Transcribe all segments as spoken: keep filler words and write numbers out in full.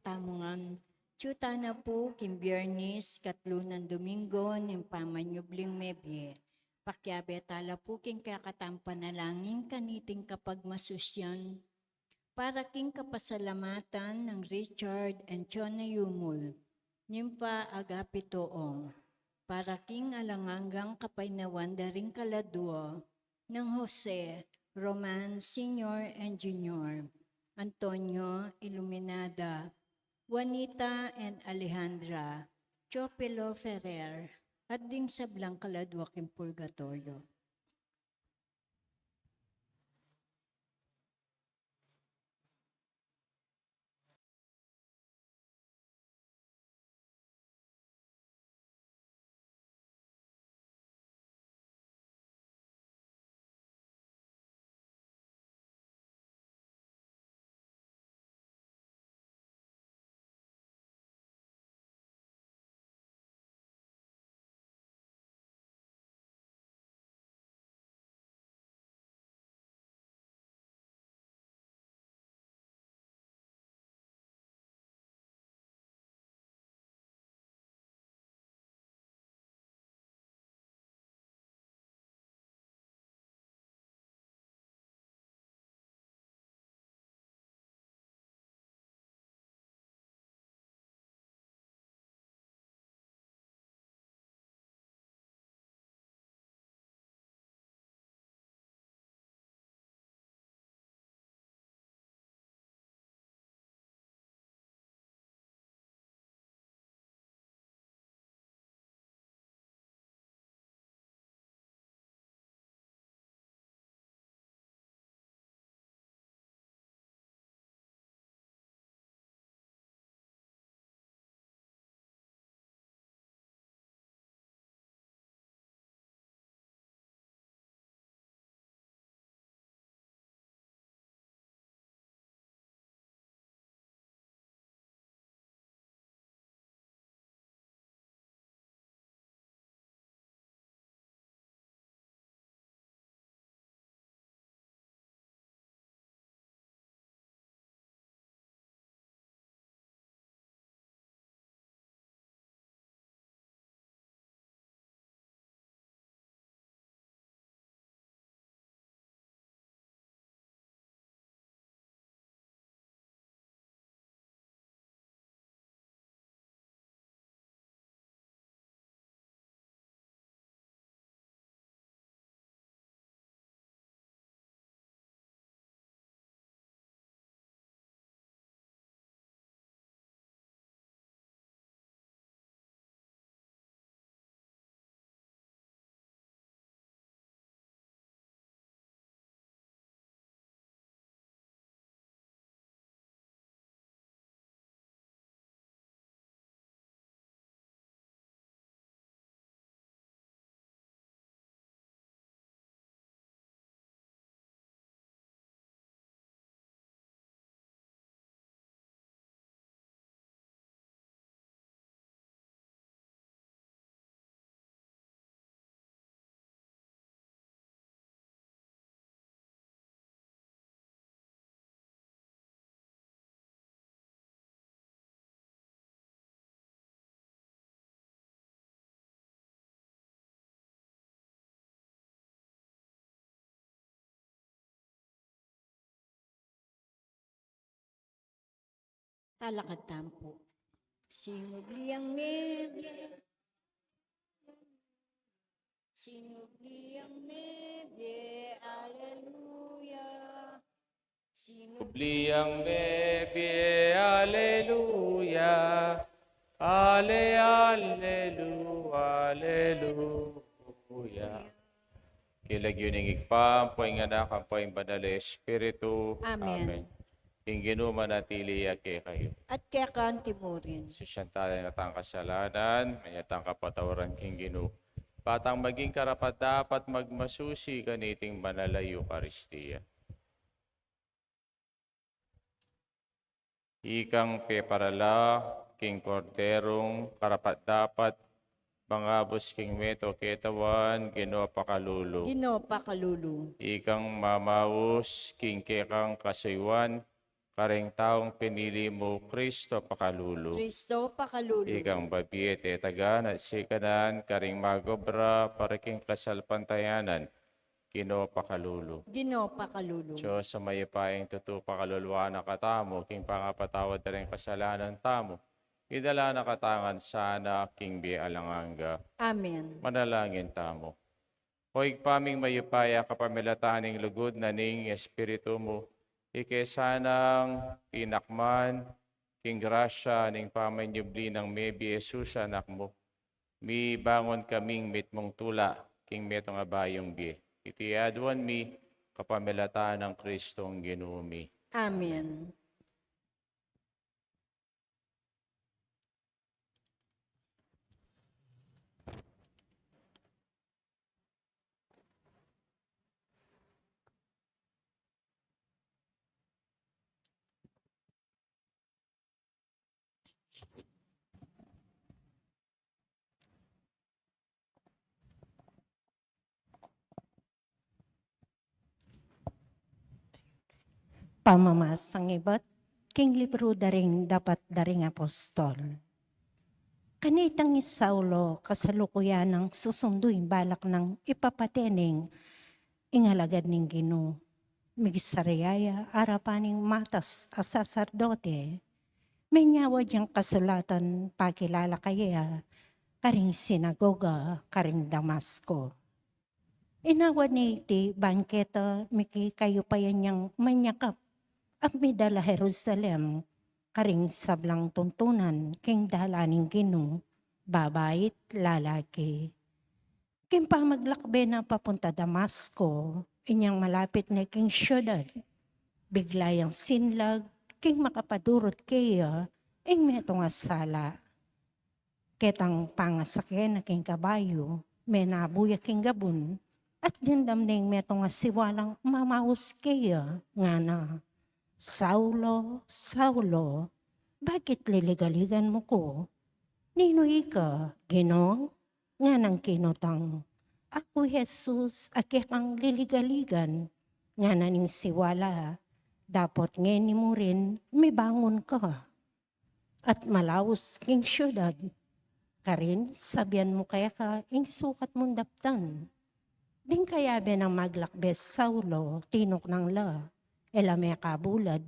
tamu ngan. Atyu tana pu king Biyernes, katlu nang Domingo ning pamanyubling mebie. Pakiabe ta la pu king kekatang panalangin kaniting kapagmasusian para king kapasalamatan nang Richard and Chona Yumul, Nympha Agapito Ong, para king alang anggang kapaynawan da ring kaladua nang Jose, Roman Senior and Junior, Antonio, Iluminada, Juanita and Alejandra, Teofilo Ferrer, at ding sablang kaladua king purgatoryo. Talakad tamu pu. Sinubli yang mebie, sinubli yang mebie, aleluya. Sinubli yang mebie, aleluya. Ale, alelu, aleluya. King lagyu ning Ibpa, ampo ing Anak, ampo ing Banal a Espiritu. Amen. Amen. Ing Ginu manatili ya kekayu. At keka naman murin. Sisian tala ing atang kasalanan, manyawad tang kapatawaran king Ginu. Bang maging karapat-dapat magmasusi kaniting banal a Eukaristia. Ikang peparala king Korderung karapat-dapat mangabus king meto ketawan, Ginu pakalulu. Ginu pakalulu. Ikang mamaus king kekang kasuyuan, Karing taung pinili mu, Kristo pakalulu. Kristo pakalulu. Ikang babie tetagan at sikanan karing magobra para king kasalpantayanan, Ginu pakalulu. Ginu pakalulu. Dios a mayupayang tutu, pakaluluan na katamu king pangapatawad da ring kasalanan tamu. Idala na katamu ngan sana king bie alang angga. Amen. Manalangin tamu. O Ibpa ming mayupaya, kapamilatan ning lugud na ning Espiritu mu, ika sanang tinakman king grasya ning pamanyubli nang mebie Jesus a Anak mu, mibangun kaming mitmung tula king metung a bayung bie. Iti aduan mi kapamilatan nang Kristong Ginu mi. Amen. Pamamasang ibat king libru da ring Dapat da ring Apostol. Kanitang i Saulo, kasalukuyan nang susundu ing balak nang ipapate ning ing alagad ning Ginu. Migisariaya arapan ning matas a saserdote, menyawad yang kasulatan pakilala kaya karing sinagoga karing Damasco. Inawad ne iti bangketa mikikayupayan yang manyakap a midala Jerusalem karing sablang tuntunan king dalan ning Ginu, babai't lalaki. King pamaglakbe na papunta Damasco, inyang malapit ne king siudad, bigla yang sinlag king makapadurut keya ing metung a sala. Ketang pangasake na king kabayu, menabu ya king gabun, at dimdam ne ing metung a siwalang mamaus keya, ngana, "Saulo, Saulo, bakit liligaligan mu ku? Ninu ika, Ginu?" Nganang kinutang, "Aku i Jesus a kekang liligaligan," ngana ning siwala. Dapot ngeni murin mibangun ka at malaus king siudad. Karin sabian mu keka ing sukat mung daptan. Ding kayabe nang maglakbe Saulo, tinuknang la, e la mekabulad.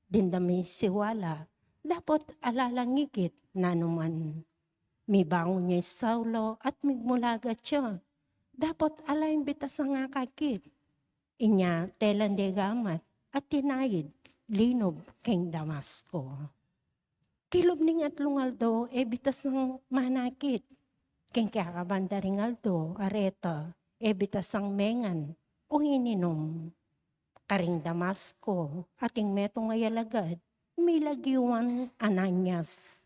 Dimdam ing siwala, dapot ala lang ikit nanuman. Mibangun ya i Saulo at migmulaga ya. Dapot ala ing bitasang akakit. Inya telan de gamat at tinaid, linub king Damasco. Kilub ning atlung aldo, e bitasang manakit. King kekaban da ring aldo, areta, e bitasang mengan o ininum. Karing Damasco, ating metung a alagad, milagiwan Ananias.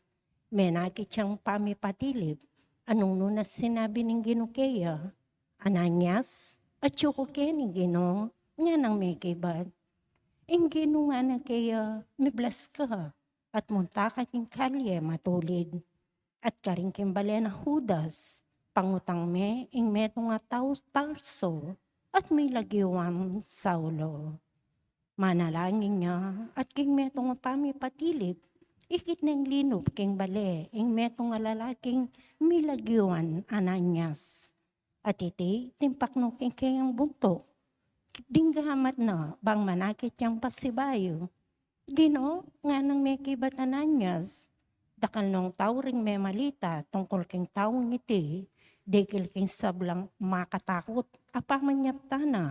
Menakit yang pamipatilip, anung nuna sinabi ning Ginu keya, "Ananias, atyu ku keni, Ginu," nganang mekibat. Ing Ginu ngana keya, "Miblas ka, at munta ka king kalye matulid." At karing king bale nang Judas, pangutang me ing metung a tau Tarso, at milagiwan Saulo. Manalangin ya, at king metung a pamipatilip, ikit neng linub king bale ing metung a lalaking milagiwan Ananias. At iti, timpakno king keyang buntuk. Ding gamat na bang manakit yang pasibayu, "Ginu," nganang mekibat Ananias, "dakal nong tau ring memalita tungkul king taung iti, dikil king sablang makatakut a pamanyaptan na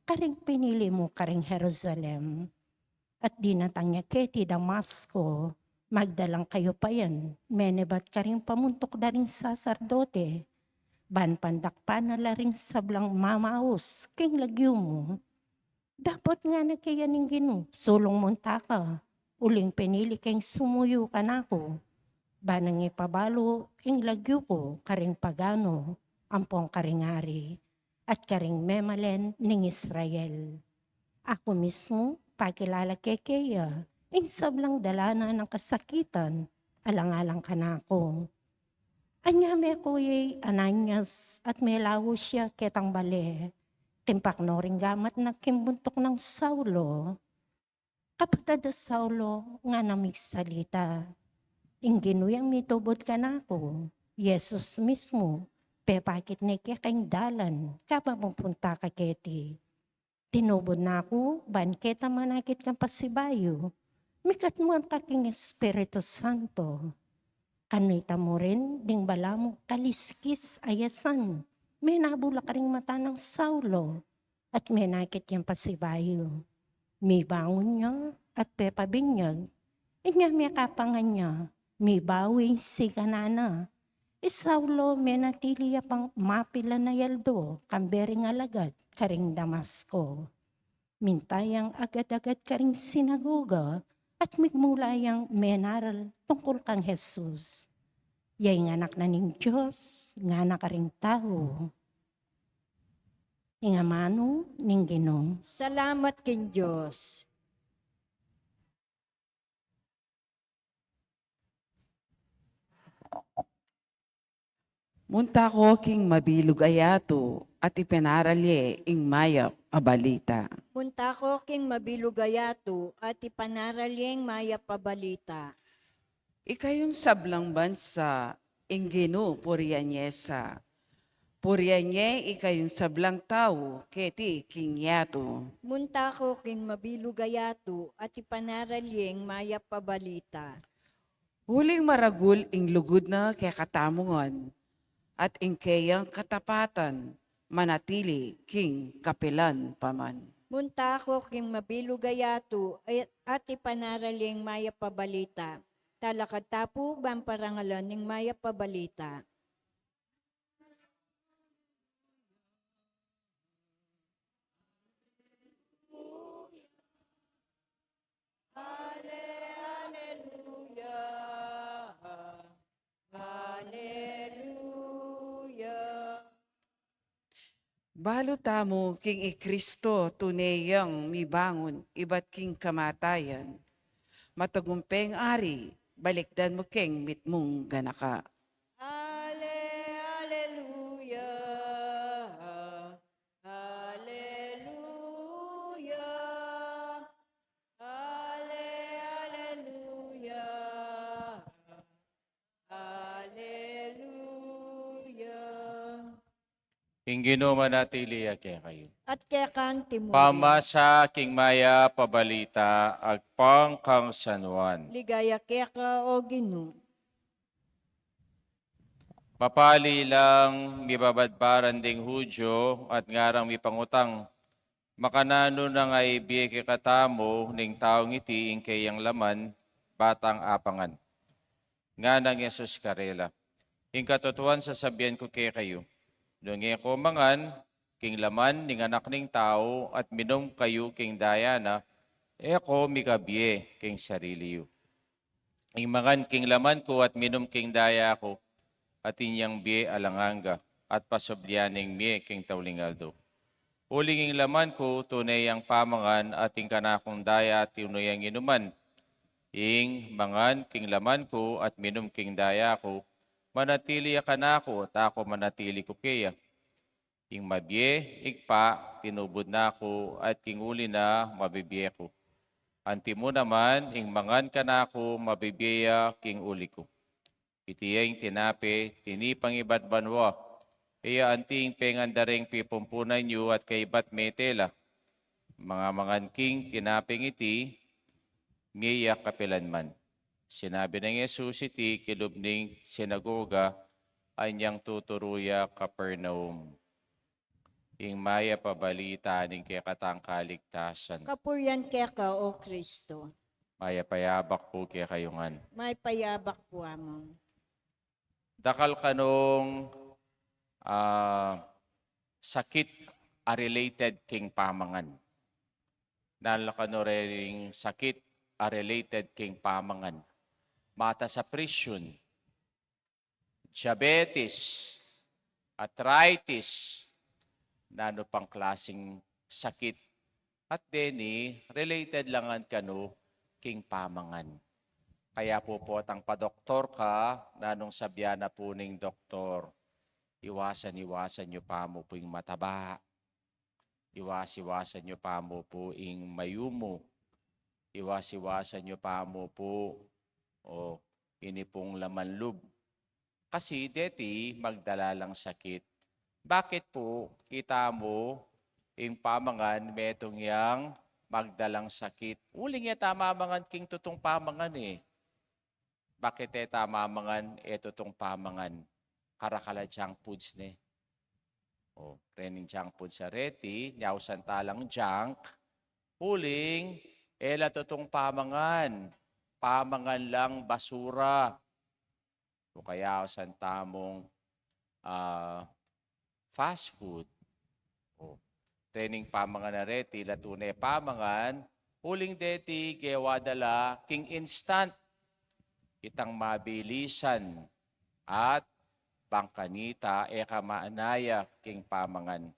karing pinili mu karing Jerusalem." At dinatang ya keti Damasco, magdalang kayupayan, menebat karing pamuntuk da ring saserdote, ban pandakpan na la ring sablang mamaus king lagyu mu. Dapot ngana keya ning Ginu, "Sulung munta ka, uling pinili keng sumuyu kanaku, ban nang ipabalu ing lagyu ku karing pagano, ampong karing ari, at karing memalen ning Israel. Aku mismu pakilala ke keya ing sablang dalanan nang kasakitan alang-alang kanaku." Anya meko ya i Ananias at melaus ya ketang bale. Timpakno ring gamat na king buntuk nang Saulo. Kapatad a Saulo, ngana migsalita. Ing Ginu yang mitubud kanaku, Jesus mismu, pepakit ne keka ing dalan, kabang pupunta ka keti. Tinubud na ku, ban keta manakit kang pasibayu, mikatmuan ka king Espiritu Santo. Kanita mu rin, ding balamu kaliskis a yasan, menabulak karing mata nang Saulo, at menakit yang pasibayu. Mibangun ya, at pepabinyag, inya mekapangan ya, mibawi ing sikanan na. I Saulo menatili ya pang mapilan a yaldo, kambe ring alagad, karing Damasco. Minta yang agad-agad karing sinagoga, at migmula yang menaral tungkul kang Jesus. Ya ing Anak na ning Dios, ngana karing tau. Ing amanu ning Ginu. Salamat king Dios. Munta ko king mabilug a yatu, at ipanaral ye ing mayap a balita. Munta ko king mabilug a yatu, at ipanaral ye ing mayap a balita. Ikayung sablang bansa, ing Ginu purian ye sa. Purian ye ikayung sablang tau, keti king yatu. Munta ko king mabilug a yatu, at ipanaral ye ing mayap a balita. Uling maragul ing lugud na kekatamu ngan, at ing keyang katapatan manatili king kapilan pa man. Munta ko king mabilug a yatu, at, at ipanaral ye ing mayap a balita. Talakad ta pu ban parangalan ing mayap a balita. Ale, aleluya. Aleluya. Balu tamu king i Kristo tune yang mibangun ibat king kamatayan. Matagumpeng Ari, balikdan mu keng mitmung ganaka. Ale, aleluya. Aleluya. Ale, aleluya. Aleluya. Ing Ginu manatili ya kekayu. At keka mu rin. Pamasa king mayap a balita agpang kang San Juan. Ligaya keka, o Ginu. Mapali lang mibabadbaran ding Judio at ngarang mipangutang, makananu nang aibie kekatamu ning taung iti ing keyang laman, batang apangan? Nganang Jesus karela, ing katutuan sasabian ku kekayu, nung e ko mangan king laman ning Anak ning Tau at minum kayu king daya na, e ko mikabie king sarili yu. Ing mangan king laman ku at minum king daya ku, atin yang bie alang angga, at pasublian ing mie king tauling aldo. Uling ing laman ku tune yang pamangan, at ing kanakung daya tune yang inuman. Ing mangan king laman ku at minum king daya ku, manatili ya kanaku, at aku manatili ku keya. Ing mabie, Ibpa, tinubud na ku, at king uli na mabibie ku. Antimu naman, ing mangan kanaku, mabibie ya king uli ku. Iti ya ing tinape tinipang ibat banua, e ya anti ing pengan da reng pipumpunan yu at kaibat mete la. Mangamangan king tinapeng iti, mie ya kapilan man. Sinabi nang Jesus iti kilub ning sinagoga, anyang tuturu ya Capernaum. Ing mayap a balita ning kekatang kaligtasan. Kapurian keka, o Kristo. Mayap a yabak pu kekayu ngan. Mayap a yabak pu, Among. Dakal kanung, ah, sakit a related king pamangan. Nanu la kanu reng sakit a related king pamangan? Matas a presyon, diabetes, arthritis, nanu pang klasing sakit. At deni, related la ngan kanu king pamangan. Kaya pu potang padoktor ka, nanung sabian na pu ning doktor, iwasan-iwasan yu pa mu pu ing mataba. Iwas-iwasan yu pa mu pu ing mayumu. iwas-iwasan yu pa mu pu. O, ini pung laman lub. Kasi deti magdala lang sakit. Bakit pu itamu ing pamangan metung yang magdalang sakit? Uling e ta mamangan king tutung pamangan e. Bakit e ta mamangan e tutung pamangan? Karakal a junk foods ne. O, rening junk foods a reti, nyausan ta lang junk. Uling e la tutung pamangan. Pamangan lang basura. O kaya ausan tamung, ah, fast food. O, rening pamangan a reti, la tune pamangan, uling deti gewa da la king instant. Itang mabilisan at bang kanita e ka maanaya king pamangan.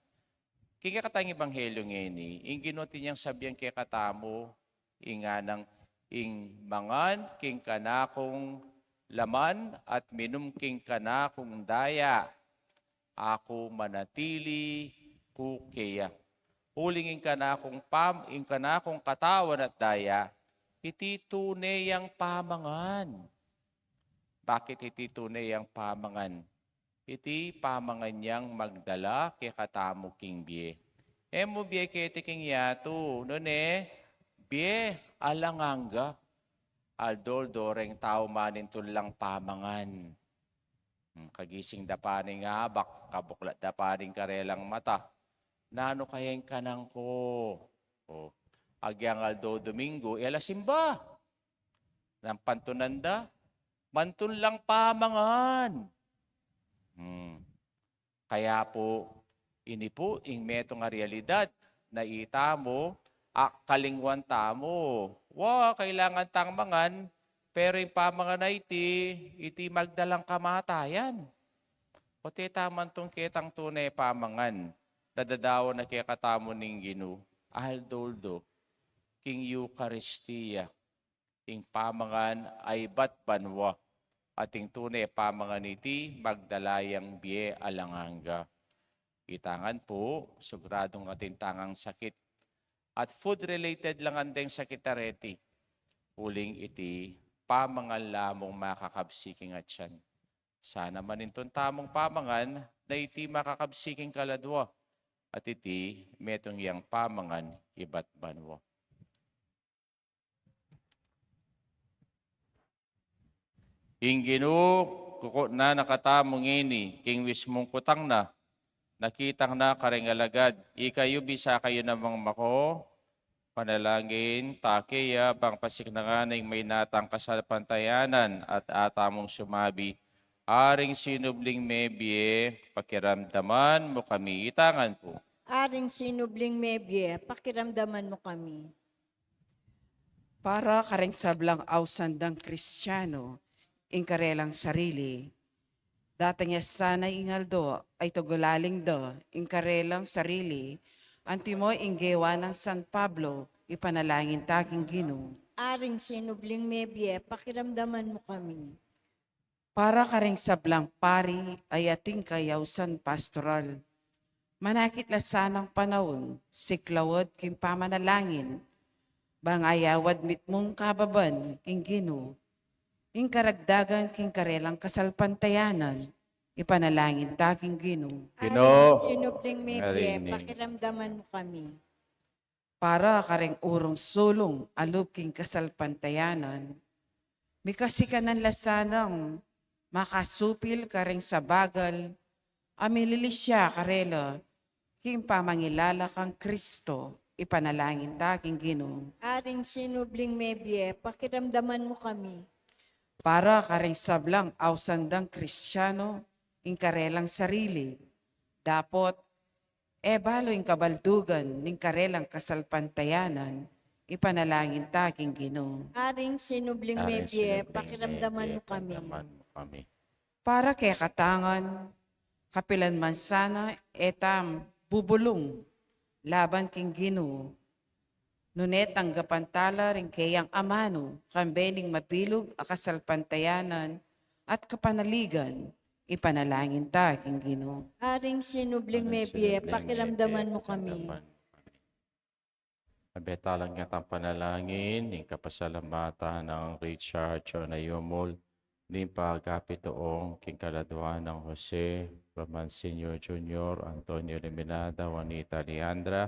King kekatang ebanghelyo ngeni, ing Ginu atin yang sabian kekatamu, ing nganang, ing mangan king kanakung laman at minum king kanakung daya, aku manatili ku keya. Uling ing kanakung pam-, ing kanakung katawan at daya, iti tune yang pamangan. Bakit iti tune yang pamangan? Iti pamangan yang magdala kekatamu king bie. E mu bie keti king yatu, nune, bie alang angga. Aldo-aldo reng tau manintun lang pamangan. Hmm, kagising da pa ning abak, kabuklat da pa ning karelang mata. Nanu kaya ing kanang ku? O, agyang aldo Domingo, e la simba. Nanu pantunan da? Mantun lang pamangan. Hmm. Kaya pu, ini pu ing metung a realidad na itamu, a, kalingwan tamu. Wa, kailangan tang mangan, pero ing pamangan a iti, iti magdalang kamatayan. O't e ta mantun ketang tune pamangan, dadadawan na kekatamu ning Ginu, aldo-aldo, king Eukaristia, ing pamangan a ibat banua, at ing tune pamangan iti magdala yang bie alang angga. Ita ngan pu, siguradung atin tang sakit. At food-related lang deng sakit a reti. Uling iti pamangan la mung makakabsi king atian. Sana manintun tamung pamangan na iti makakabsi king kaladua, at iti metung yang pamangan ibat banua. Ing Ginu, kukutnan na katamu ngeni, king mismung kutang na, nakitang na karing alagad, ikayu bisa kayu namang mako, panalangin ta keya bang pasiknangan ing mayna tang kasalpantayanan at atamung sumabi, Aring sinubling mebie, pakiramdaman mu kami. Ita ngan pu. Aring sinubling mebie, pakiramdaman mu kami. Para karing sablang ausan dang Kristiano ing karelang sarili, datang ya sana ing aldo a itugulaling da ing karelang sarili, antimo ing gewa nang San Pablo, ipanalangin ta king Ginu. Aring sinubling mebie, pakiramdaman mu kami. Para karing sablang pari a ating kayausan pastoral, manakit la sanang panaun, siklaud king pamanalangin, bang ayawad mitmung kababan king Ginu, ing karagdagan king karelang kasalpantayanan, ipanalangin ta king Ginu. Ginu, aring sinubling mebie, pakiramdaman mu kami. Para karing urung sulung a lub king kasalpantayanan, mikasikanan la sanang makasupil karing sabagal a mililisya karela king pamangilala kang Kristo, ipanalangin ta king Ginu. Aring sinubling mebie, pakiramdaman mu kami. Para karing sablang ausan dang Kristiano ing karelang sarili, dapot e balu ing kabaldugan ning karelang kasalpantayanan, ipanalangin ta king Ginu. Aring sinubling mebie, pakiramdaman mu kami. Para kekatang ngan, kapilan man sana e tang bubulung laban king Ginu, nune tanggapan ta la ring keyang amanu, kambe ning mabilug a kasalpantayanan at kapanaligan, ipanalangin ta king Ginu. Aring sinubling mebie, pakiramdaman mu kami. Betalang ing ating panalangin, ing kapasalamatan nang Richard Jonah Yumul, ning pagkapituong king kaladua nang Jose Roman Senior Junior, Antonio Liminada, Juanita Leandra,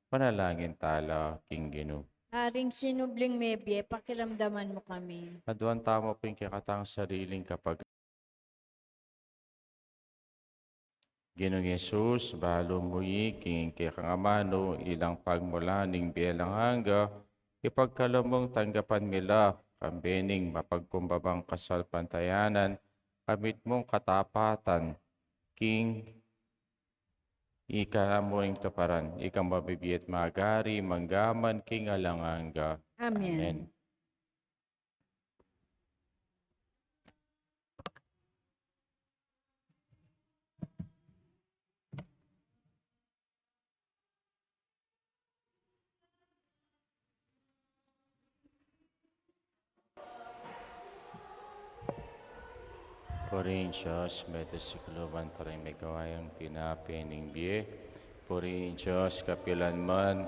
panalangin tala king Ginu. Haring sinubling mebie, pakiramdaman mu kami. Aduan tamu pu ing kekatang sariling kapag Ginung Jesus, balu mu i king kekang amanu ilang pagmula ning bie alang angga, ipagkalub mung tanggapan mi la, kambe ning mapagkumbabang kasalpantayanan, kamit mung katapatan, king ika mu ing tuparan, ikang mabibie at magari, mangga man king alang angga. Amen. Amen. Purihin Dios, mete sa kaluban para megawa yang tinape ning bie. Purihin Dios, kapilan man.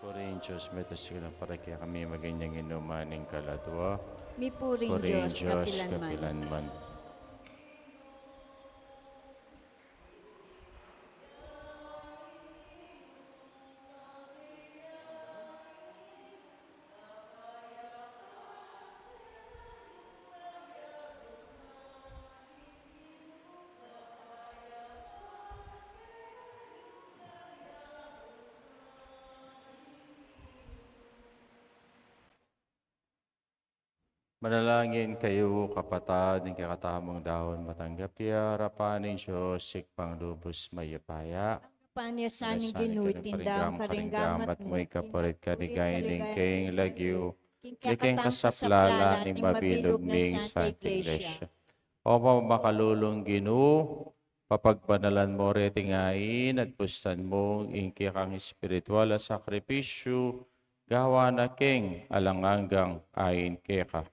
Purihin Dios, mete sa kaluban para kekami maging yang inuman ning kaladua. Mipuring Dios, kapilan man. Manalangin kayu, kapatad, ing kekatamung daun matanggap ya arapan ning Dios, Ibpang lubus mayupaya. Tanggapan ya sa ning Ginu iting daun karing gamat mu, ikaparit kanigang king lagyu, king kasaplalan ning mabilug ming Santa Iglesia. O mamakalulung Ginu, papagbanalan mu reting ain at pusan mu ing kekang espiritual a sakripisyu, gawa na king alang anggang ain keka.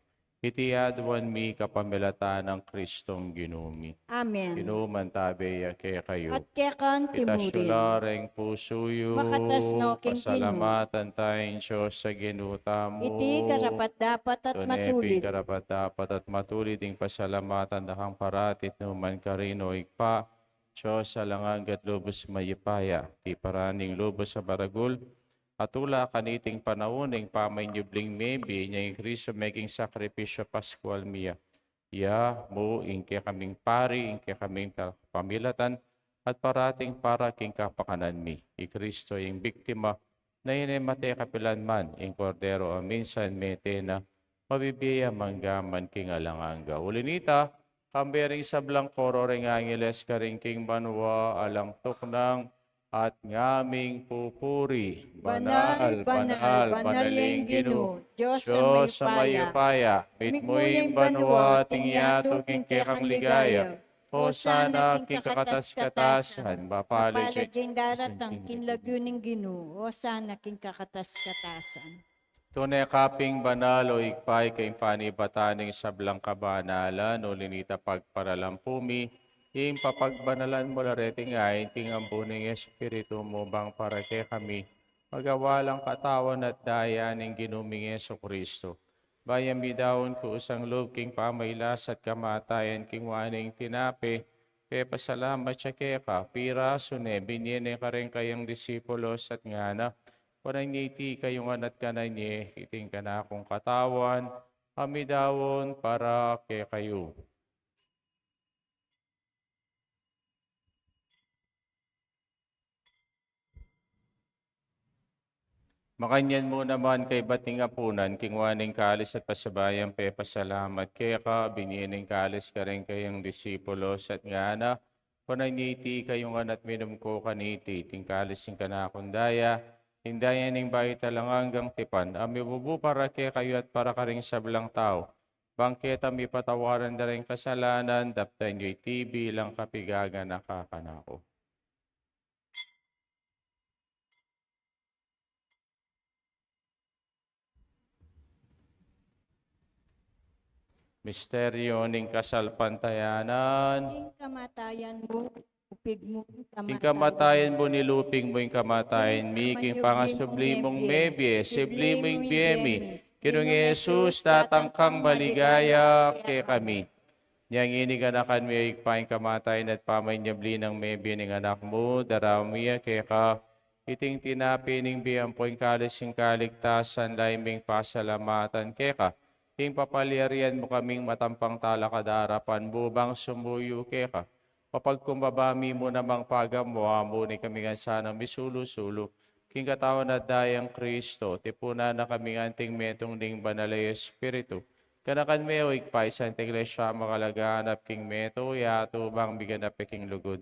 Iti aduan mi kapamilatan nang Kristong Ginu mi. Amen. Ing Ginu mantabe ya kekayu. At keka mu rin. Itas yu la reng pusu yu. Makatas no king Ginu. Pasalamatan taya ing Dios a Ginu tamu. Iti karapat-dapat at matulid. Tune pin karapat-dapat at matulid ing pasalamatan da kang parati at nu man karin, O Ibpa, Dios alang angga at lubus mayupaya. Tiparan ning lubus a maragul, a tula kaniting panaun ning pamanyubling mebie nang Kristo, meging sakripisyu paskual mi ya. Ya mu ing kekaming pari, ing kekaming kapamilatan, at parating para king kapakanan mi. I Kristo ing biktima, na ine mate kapilan man, ing Kordero a minsan mete na, mabibie ya mangga man king alang angga. Uli nita, kambe ring sablang koro ring angeles karin king banua, alang tuknang at ngaming pupuri. Banal, banal, banal ya ing Ginu, Dios a mayupaya. Mitmu ya ing banua at ing yatu king kekang ligaya. Hosana king kakatas-katasan. Mapalad ya ing daratang king lagyu ning Ginu. Hosana king kakatas-katasan. Tune ka ping banal, O Ibpa, ika ing panibatan ning sablang kabanalan, uli nita pagparalampu mi ing papagbanalan mu la reting ain king ambun ning Espiritu mu, bang para kekami magawa lang katawan at daya ning Ginu ming Jesucristo. Bayu mi daun kusang lub king pamagkasakit at kamatayan, kinua ne ing tinape, pepasalamat ya keka, pirasu ne, binie ne karing kayang disipulos at ngana: Kunan ye iti kayu ngan at kanan ye, iti ing kanakung katawan, a midaun para kekayu. Makanyan mu naman kaybat ning apunan, kinua ne ing kalis at pasibayu yang pepasalamat keka, binie ne ing kalis karing kayang disipulos at ngana: Kunan ye iti kayu ngan at minum ko kaniti, iti ing kalis ning kanakung daya, ing daya ning bayu at alang anggang tipan, a mibubu para kekayu at para karing sablang tau, bang keta mipatawaran da ring kasalanan. Daptan yu iti bilang kapigaganaka kanaku. Misteryo ning kasalpantayanan. Ing kamatayan mu, lupig mu, ing kamatayan mu, nilupig mu ing kamatayan mi, king pangasubli mung mebie, subli mu ing bie mi. Ginung Jesus, datang kang maligaya kekami. Nya ngeni ganakan mi, O Ibpa, ing kamatayan at pamanyubli nang mebie ning Anak mu, daraun mi ya keka iting tinape ning bie ampo ing kalis ning kaligtasan, lalam ming pasalamatan keka. Ing papalyarian mu kaming matampang talakad king arapan mu bang sumuyu keka. Mapagkumbaba mi mu namang pagamu-amu, nune kami ngan sanang misulu-sulu king katawan at dayang Kristo. Tipunan na kami ngan anting metung ning Banal a Espiritu. Ganakan me, O Ibpa, ing Santa Iglesia makalaganap king meto yatu bang miganap ya king lugud.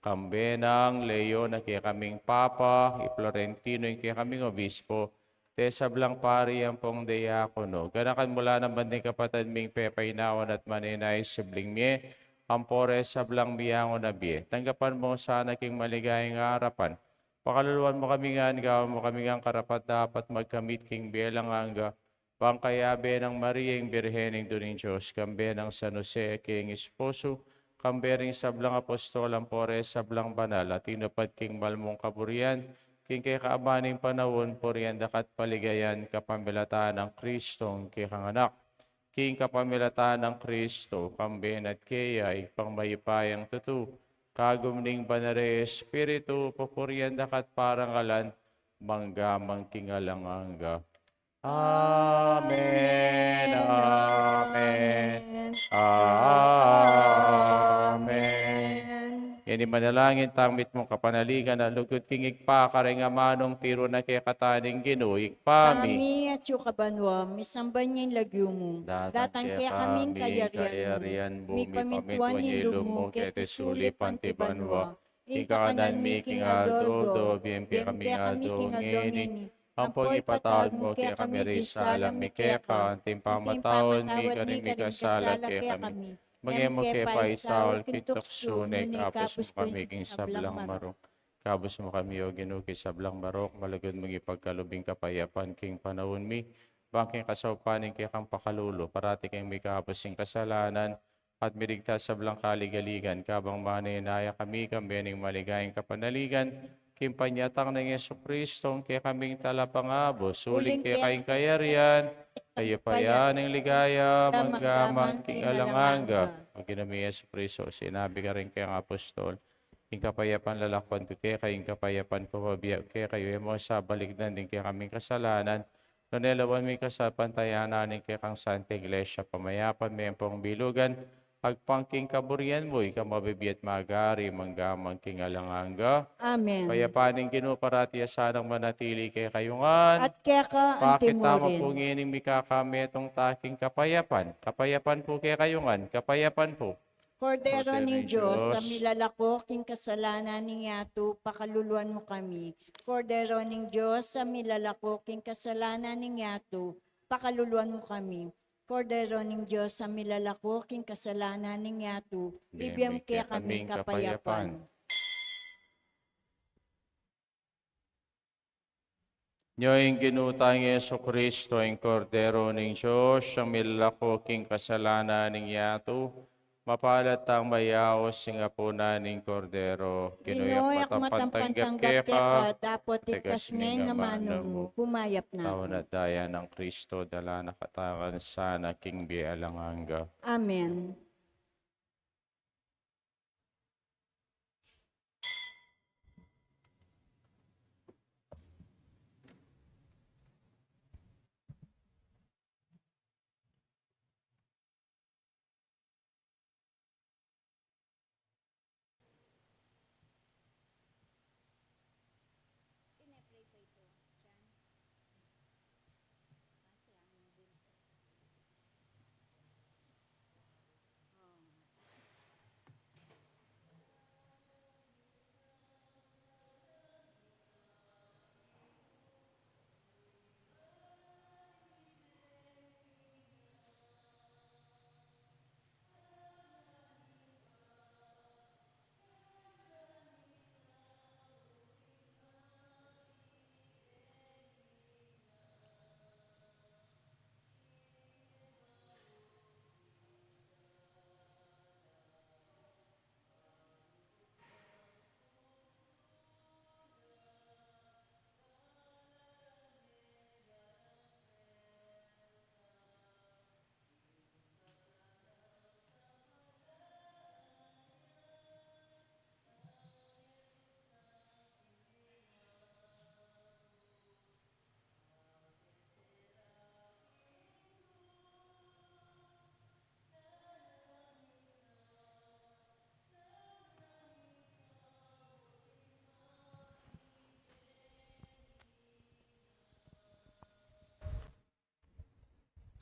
Kambe nang Leon a kekaming Papa, i Florentino ing kekaming Obispo, ding sablang pari ampong diakono. Ganakan mu la naman ding kapatad ming pepainawan at manenaya king subling mie, ampo ding sablang miangu na bie. Tanggapan mu sana king maligayang arapan. Pakaluluan mu kami ngan, gawan mu kami ngan karapat-dapat magkamit king bie alang angga, bang kayabe nang Maria ing Birhen, Indu ning Dios, kambe nang San Jose a kayang esposo, kambe ring sablang apostol, ampo ding sablang banal a tinupad king mal mung kaburian king kekaban ning panaun, purian da ka at paligayan kapamilatan nang Kristong kekang Anak. King kapamilatan nang Kristo, kambe na at keya, Ibpang mayupayang tutu, kagum ning Banal a Espiritu, pupurian da ka at parangalan, mangga man king alang angga. Amen, amen, amen. Ngeni manalangin tang mitmung kapanaligan a lugud king Ibpa, karing amanung tiru na kekatamu ning Ginu. Ibpa mi, atsu ka banua, misamban ya ing lagyu mu. Datang kekami ing kayarian mu. Mipamintuan ing lub mu keti sulip anti banua. Ing kakanan mi king aldo-aldo ibie mu kekami king aldo ngeni. Ampo ipatawad mu kekami ring sala mi keka, anti ing pamamatawad mi karing mikasala kekami. Manga e mu ke paisaul king tuksu, nune ikabus mu kami king sablang marok. Ikabus mu kami, O Ginu, king sablang marok, malugud mung ipagkalub ing kapayapan king panaun mi, bang king kasaupan ning kekang pakalulu, parati kaming mikabus king kasalanan, at miligtas king sablang kaligaligan, kabang manenaya kami, kambe ning maligayang kapanaligan, king panyatang nang Jesucristo, ing kekaming Talapangabus, uling keka ing kayarian, kayupayan, ing ligaya, mangga man king alang angga. O Ginu ming Jesucristo, sinabi mu karing kekang apostol, ing kapayapan lalakwan ku kekayu, ing kapayapan ku bibie ku kekayu, e mu sa balikdan ding kekaming kasalanan, nune lawan mu ing kasalpantayanan ning kekang Santa Iglesia, pamayapan me ampong bilugan, agpang king kaburian mu, ika a mabibie at magari, mangga man king alang angga. Amen. Ing kapayapan ning Ginu parati ya sanang manatili kekayu ngan. At keka anti mu rin. Pakit tamu pu ngeni ing mikakametung ta king kapayapan. Kapayapan pu kekayu ngan, kapayapan pu. Kordero ning Dios, a milalako king kasalanan ning yatu, pakaluluan mu kami. Kordero ning Dios, a milalako king kasalanan ning yatu, pakaluluan mu kami. Kordero ning Dios, a milalako king kasalanan ning yatu, ibie mu kekami ing kapayapan. Nyo ing Ginu tang Jesucristo, ing Kordero ning Dios, a milalako king kasalanan ning yatu, mapalad tang mayaus king apunan ning Kordero. Ginu, e ku matampang tanggap keka, dapot iktas me ing amanu mu, kumayap na ku. Katawan at daya nang Kristo, dala na katamu ngan sana king bie alang angga. Amen.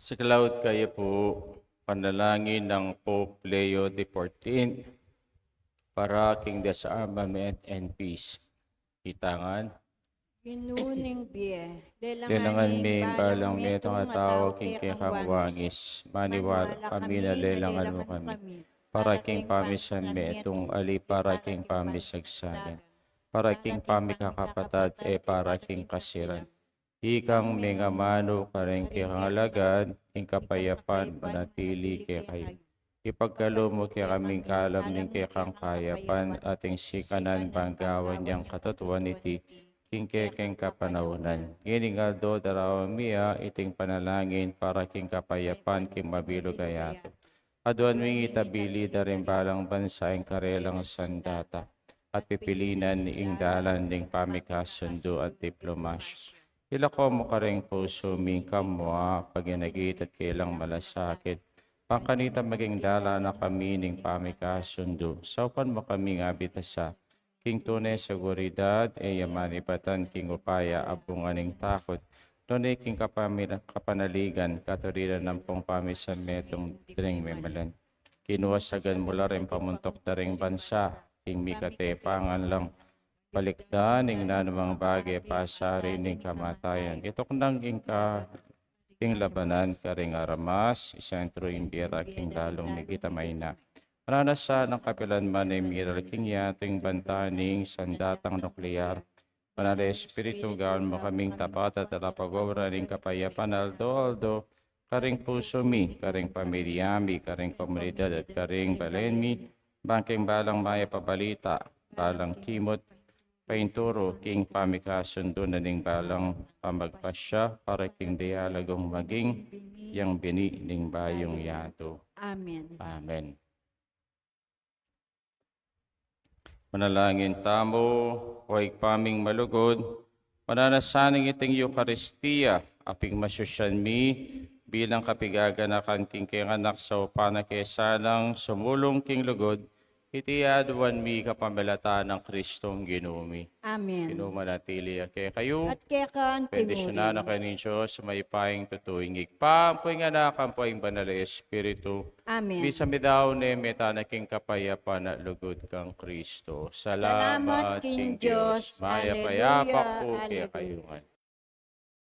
Siklaud kayu pu, panalangin nang Pope Leo the fourteenth para king disarmament and peace. Itangan. Ginu ning bie, lelangan mi ing balang metung a tau king kekang wangis, maniwala kami na lelangan mu kami. Para king pamisan metung, ali para king pamisagsagan, para king pamikakapatad, e para king kasiran. Ikang mengamanu karing kekang alagad, ing kapayapan manatili kekayu. Ipagkalub mu kekami ing kalam ning kekang kayapan, at ing sikanan ban gawan yang katutuan iti king kekeng kapanaunan. Ngening aldo daraun mi ya iting panalangin para king kapayapan king mabilug a yatu. Aduan ming itabili da ring balang bansa ing karelang sandata at pipilinan ing dalan ning pamikasundu at diplomasya. Ilako mu karing pusu mi ing kamua, paginagit at kelang malasakit, pangkanita maging dalan na kami ning pamikasundu. Saupan mu kaming abitasa king tune seguridad, e ya manibatan king upaya a bunga ning takut, nune king kapamila-, kapanaligan, katurinan ampong pamisan metung dring memalen. Kinuasagan mu la ring pamuntuk da ring bansa, king mikatepangan lang balikdan ing nanumang bage pasari ning kamatayan. Ituknang ing ka-, ing labanan karing aramas, isentru ing bie ra king lalung migit a maina. Mananu na sa nang kapilan man e miral king yatu ing banta ning sandatang nuklear. Banal a Espiritu, gawan mu kaming tapat at talapag-obra ning kapayapan aldo-aldo, karing pusu mi, karing pamilya mi, karing komunidad at karing balen mi, bang king balang mayap a balita, balang kimut, painturu king pamikasundu na ning balang pamagpasya, para king dialogong maging yang bini ning bayung yatu. Amen. Amen. Manalangin tamu. O Ibpa ming malugud, mananu na sa ning iting Eukaristia a pigmasusyan mi bilang kapigaganakan king kekang anak saupan na ke sanang sumulung king lugud, iti aduan mi kapamilatan nang Kristong Ginu mi. Amen. Ginu manatili ya kekayu. At keka naman. Bendisyunan na kayu ning Dios, mayupayang tutu, ing Ibpa, ampo ing Anak, ampo ing Banal a Espiritu. Amen. Misa mi dau ne, meta na king kapayapan at lugud kang Kristo. Salamat king Dios. Mayap a abak pu kekayu ngan.